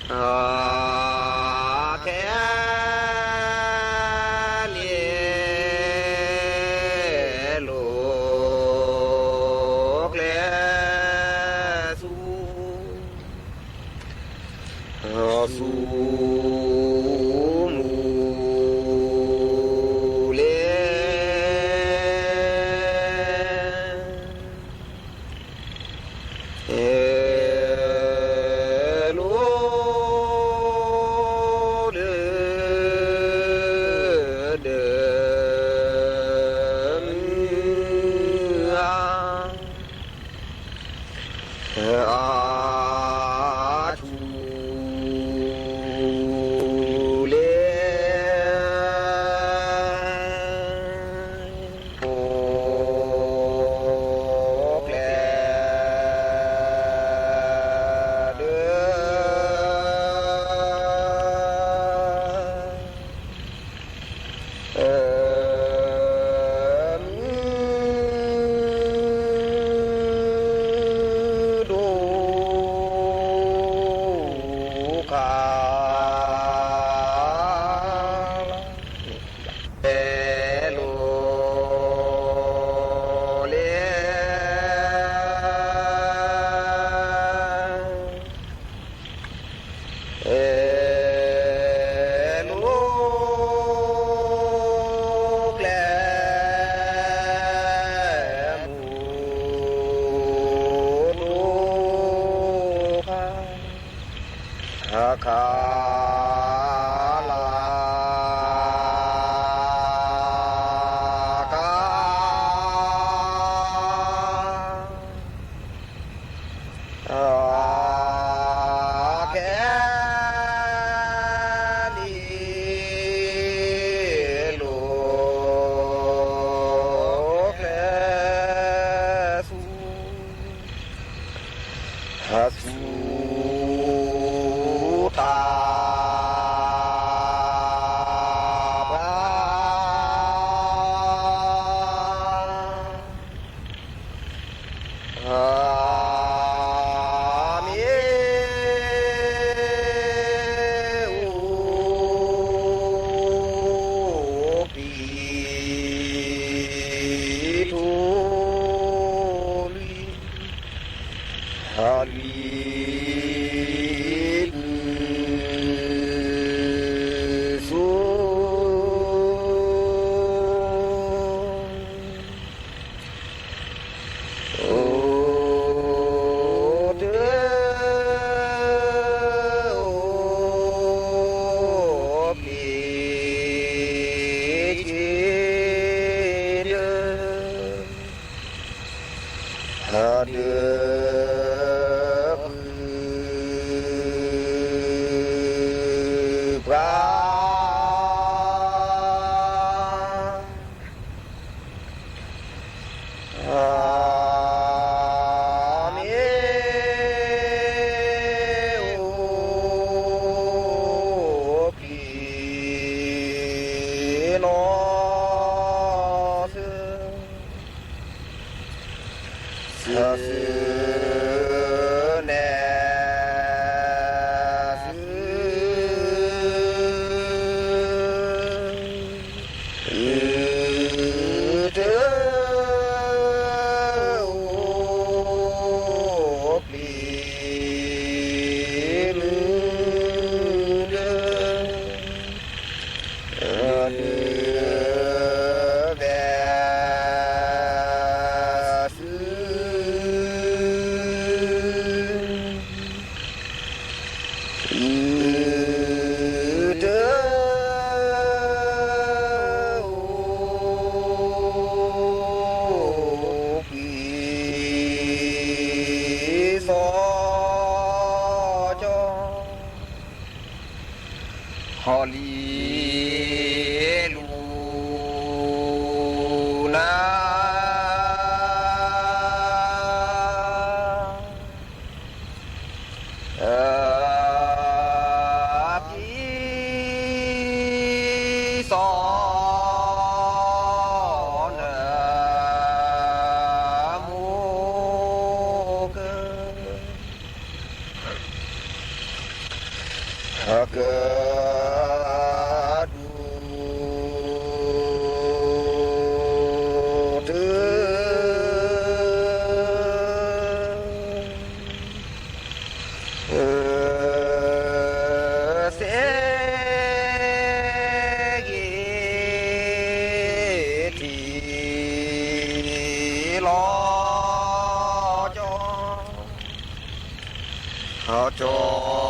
အီ ခဲ လ့ လိ ကျဲ ဆူ ဆူ မူ လဲ လီ ဒၢ ဒၢ မု အါ အါ ဆူ လဲ ပိ ကျဲ ဒၢ မု ဒိ ခါ လီ လဲ လီ ကျဲ မူ ဒိ ခါ ခါ လီ ကါ အီ ခဲ လ့ လိ ကျဲ ဆူ ဆူ တၢ် ပှၤ မ့ၢ် အိၣ် ပံ ဟီၣ်လံလူနၤ ပကံစီနမိၢ်က က ဒူ တု စ့ ဂ့ၤ ထံၣ်လီၤကၠီ ကၠီ